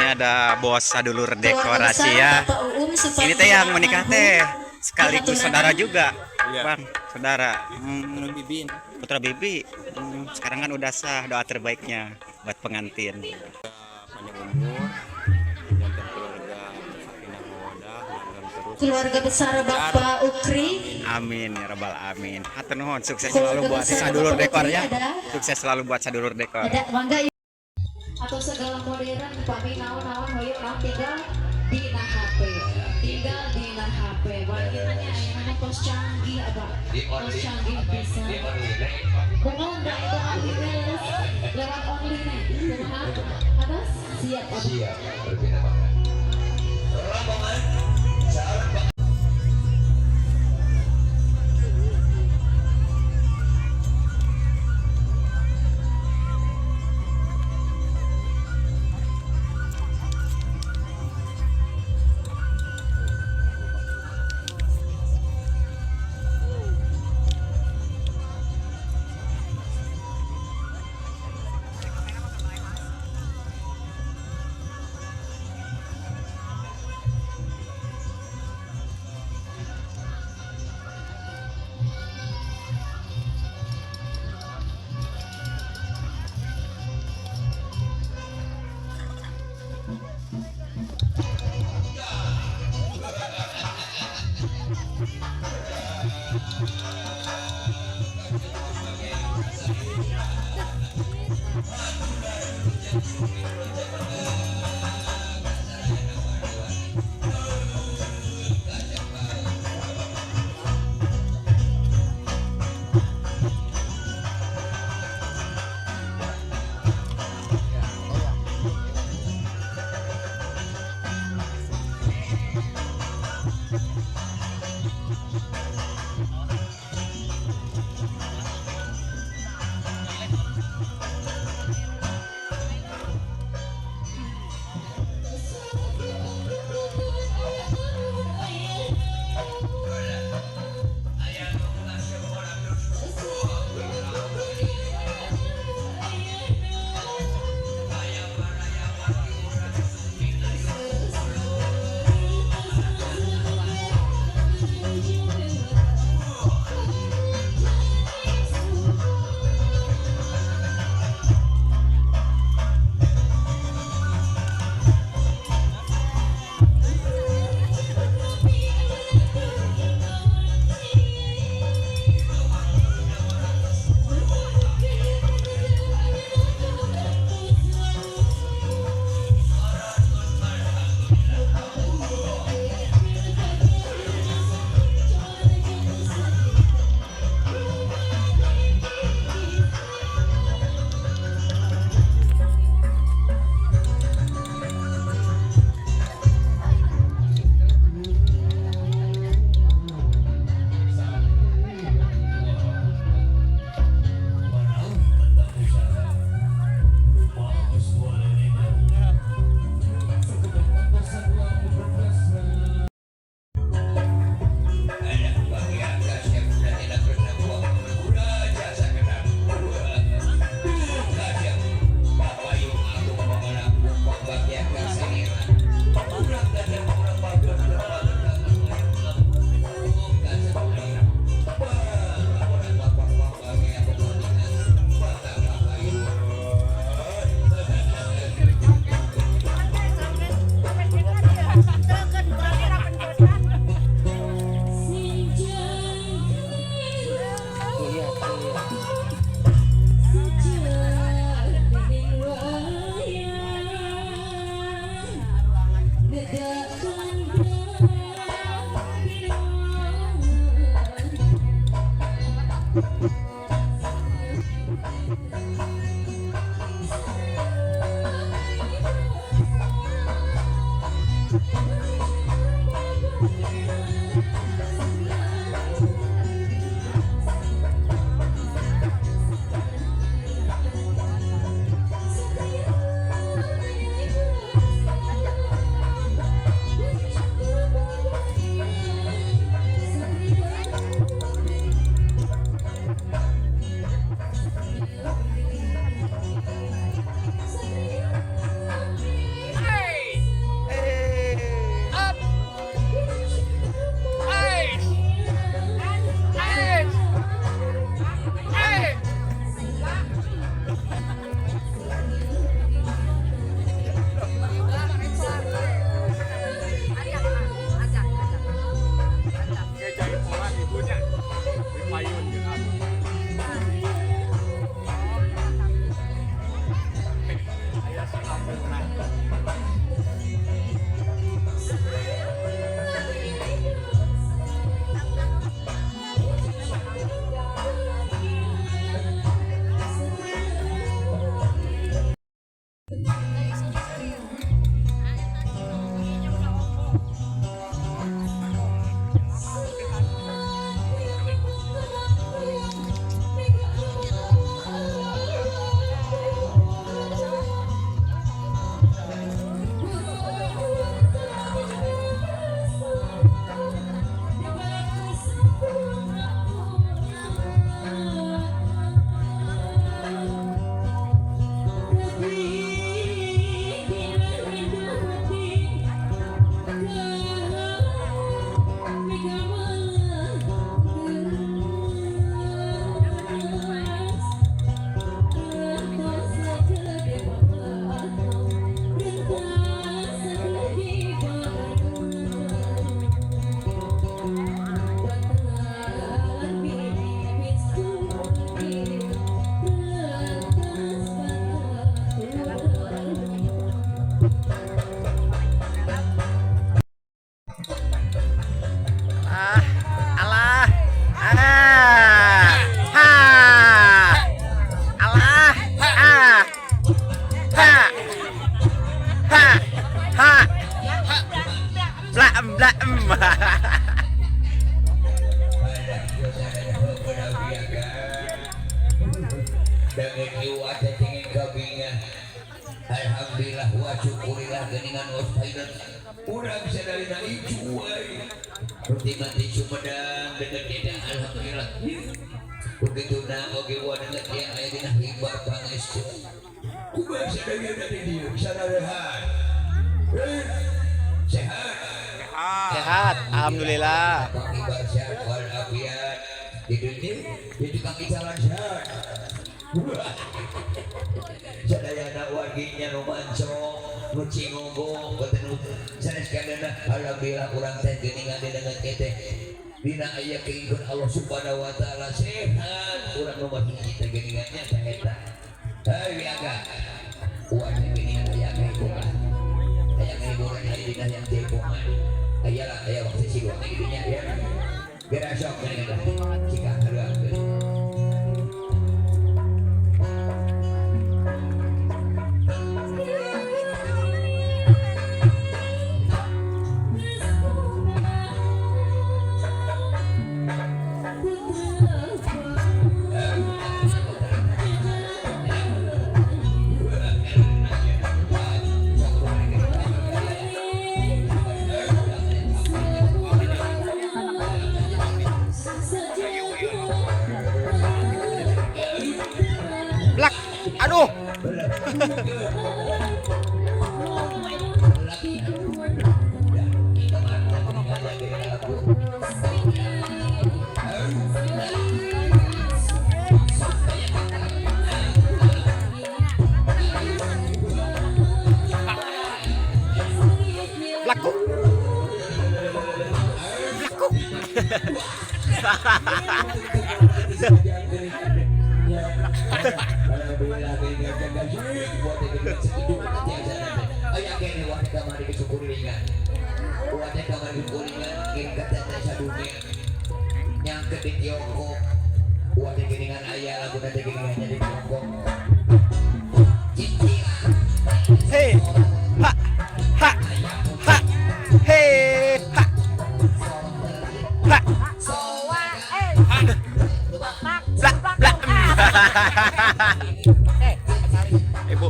Ada bos Sadulur Keluarga Dekorasi besar ya. Bapak Uum Ini teh yang Supardi menikah almarhum teh sekaligus dihaturkan. saudara juga. Iya. Bang, saudara. Putra Bibi. Putra Bibi. Sekarang kan udah sah, doa terbaiknya buat pengantin. Panjang umur, jantan keluarga sakinah mawadah, langgeng terus. Keluarga besar Bapak Ukri. Amin ya rabbal amin. Hatur nuhun, sukses Keluarga selalu buat besar Sadulur Bapak Dekor Ukri ya. ada. Sukses selalu buat Sadulur Dekor. Ada mangga ibu. Atau segala modern upami naon-naon hoyong naon tinggal dina HP. Tinggal dina HP. Wanitanya ayeuna tos canggih apa? Tos canggih bisa. Bukan enggak itu online lewat online. Kumaha? Atas siap apa? Siap, berbeda banget. Rombongan calon. Blak. Alhamdulillah wa syukurillah geuningan os pilot urang sadayana icu we ruti mati Sumedang deket dina alhamdulillah begitu na oge wa deket dia aya dina hibar pangestu kumaha sadayana di dieu sararehat sehat Sehat, alhamdulillah. Hibar sehat walafiat di dunia di tukang jalan sehat. Sadayana warginya nu mancong nu cingogo boten sanes kadana alhamdulillah urang teh geuningan dina teh dina aya keingkeun Allah Subhanahu wa taala sehat urang nu hiji teh geuningan nya teh eta. Heuy wiaga urang geuningan aya kahiburan aya kahiburan aya dina yang jaipongan aya lah aya waktu si dua kitu nya ya geura sok geuningan cika haluan. Blak. Aduh. Blaku. Blaku. Hei, ha, ha, ha, hei, ha, ha, blak, blak. Ibu.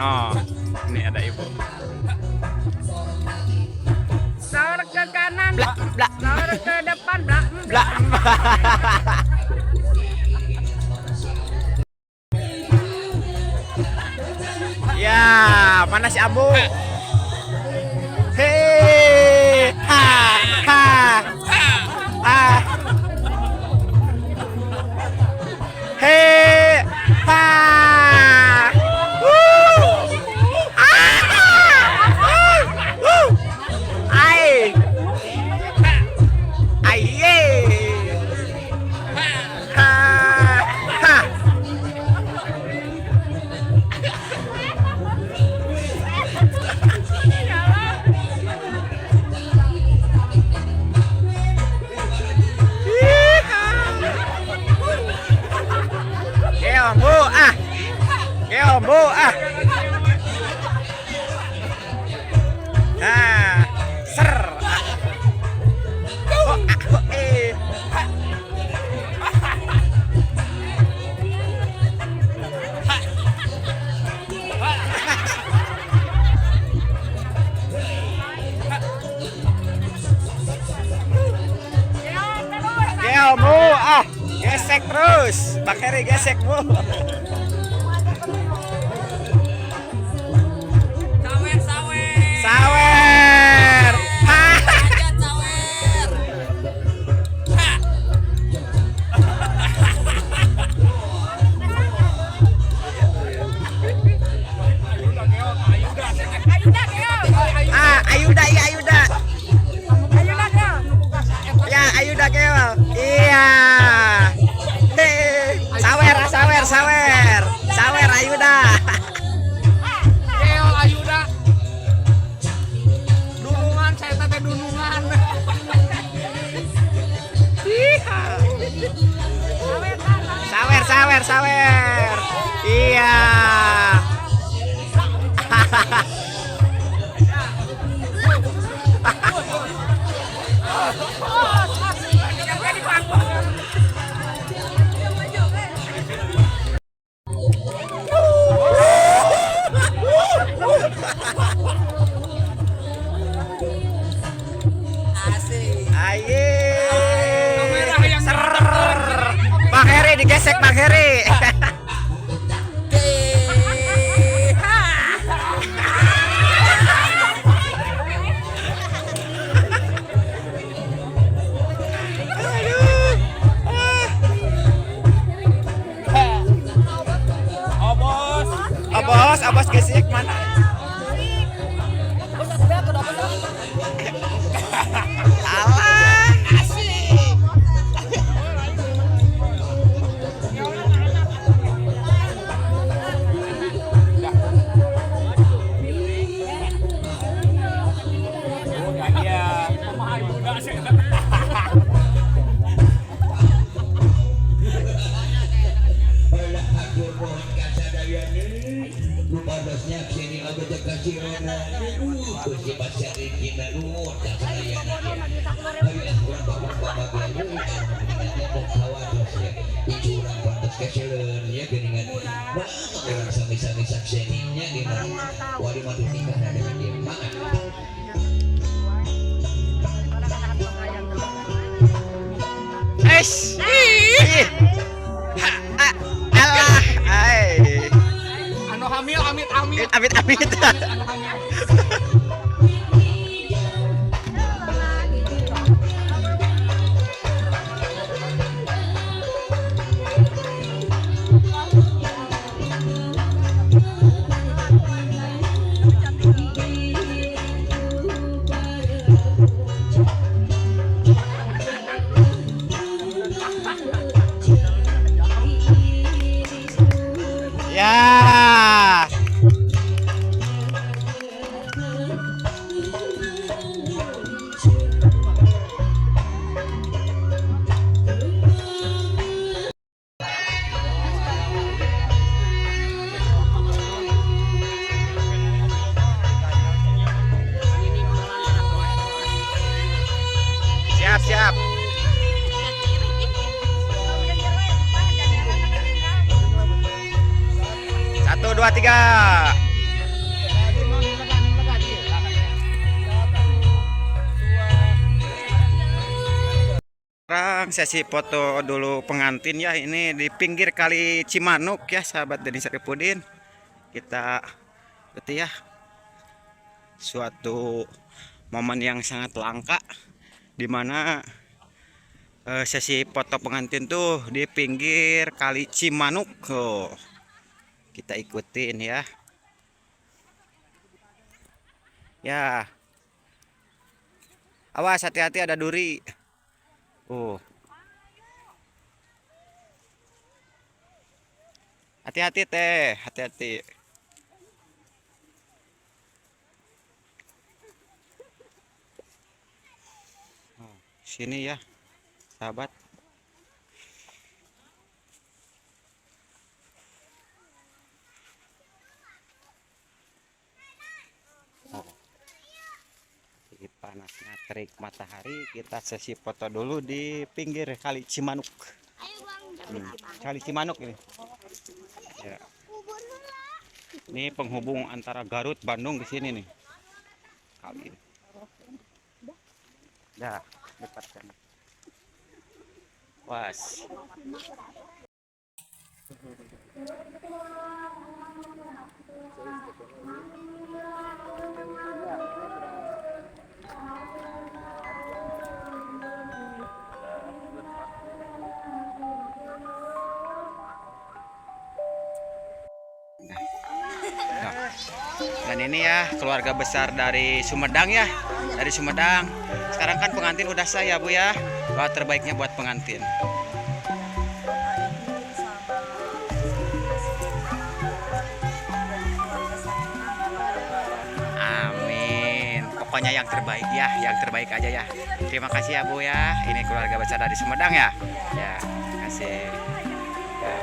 Oh, ini ada ibu. Sawer ke kanan, Blak, blak, sawer ke depan, blak, blak. Ya, mana si Ambu? Hei, ha, ha, ha. Hei, ha. Wuh. Ah. Wuh. Ai. Ai, ye. Ha, ha. Keo bu ah. Keo bu ah. Nah, ser. Ah. Oh, ah, oh, eh. Ha. Keo bu ah. Gesek terus. Bang Heri gesek bu. Sawer, sawer. Sawer. Ha. Aja sawer. Ayuda, Keo. Ah, Ayuda iya Ayuda. Ayuda, Keo. Ya, Ayuda Keo. Iya. Hei, sawer, sawer, sawer. Sawer Ayuda. Keo Ayuda. Dunungan saya teh dunungan. Sawer, sawer, sawer. Iya. digesek Bang Heri. Obos. Abos, abos gesek mana? Alah, asik. Iya. Alah hatur nuhun ka sadayana. Lupadosnya sini oge teh kasirona. Aduh, Gusti Pasarikina nuhun ka sadayana. Ayo ah urang bapak-bapak ge dan hawados ya. Icu urang pantes keseleun ya geuningan. Mah urang sami-sami sakseninya dina wali matu nikah dengan dia. Mangga. Es. Ih. Ha, ah, alah, ai. Anu hamil amit amit. Amit amit. Anu hamil. Ya. Siap, siap. Satu, dua, tiga. Sekarang sesi foto dulu pengantin ya, ini di pinggir kali Cimanuk ya sahabat Denny Saripudin. Kita ikuti ya suatu momen yang sangat langka di mana sesi foto pengantin tuh di pinggir kali Cimanuk. Oh, kita ikutin ya. Ya. Awas hati-hati ada duri. Oh. Hati-hati teh, hati-hati. Oh, sini ya, sahabat. Oh. Jadi panasnya terik matahari, kita sesi foto dulu di pinggir kali Cimanuk. Kali Cimanuk ini. Ya. Ini penghubung antara Garut, Bandung ke sini nih. Kali ini. Dah, dekat kan. Was. Nah, dan ini ya keluarga besar dari Sumedang ya, dari Sumedang. Sekarang kan pengantin udah sah ya Bu ya. Doa terbaiknya buat pengantin. Amin. Pokoknya yang terbaik ya, yang terbaik aja ya. Terima kasih ya Bu ya. Ini keluarga besar dari Sumedang ya. Ya, terima kasih. Ya.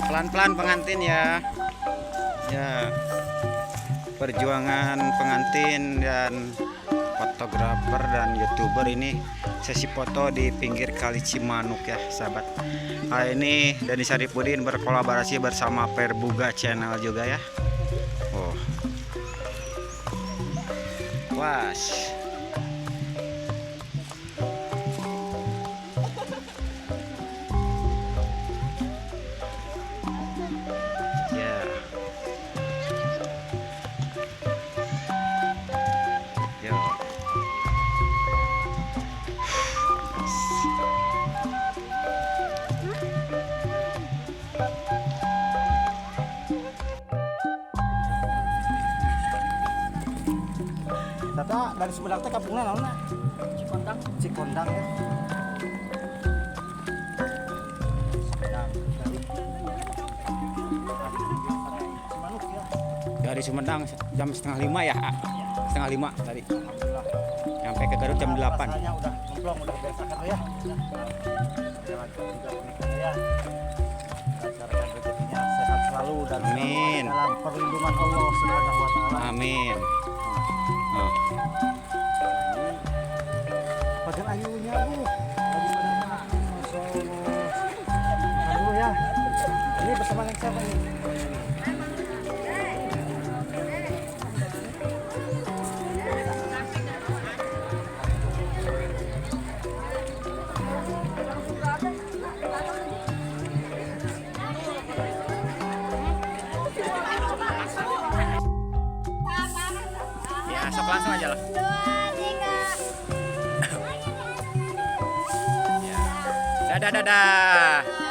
Pelan-pelan pengantin ya. Ya. Perjuangan pengantin dan fotografer dan youtuber ini sesi foto di pinggir Kali Cimanuk ya sahabat. Nah, ini Dani Saripudin berkolaborasi bersama Perbuga Channel juga ya. Oh. Was. Ya. Yo. Panas. Tata dari Sumedang teh kampungna naon? Cikondang. Cikondang ya. Sumedang dari Cimanuk ya. Dari Sumedang jam 4.30 ya, A? 4.30 tadi. Alhamdulillah. Sampai ke Garut jam 8. Rasanya udah ngemplong, udah biasa kan ya. Jalan juga pernikahannya ya. Lancarkan rezekinya, sehat selalu dan selalu Amin. dalam perlindungan Allah Subhanahu wa taala. Amin. Oh. Bagian ayunya bu, lagi pada Masya Allah. Makan dulu ya. Ini bersama dengan siapa nih? Ya, sok langsung aja lah. Dua, tiga. Ya. Dadah, dadah.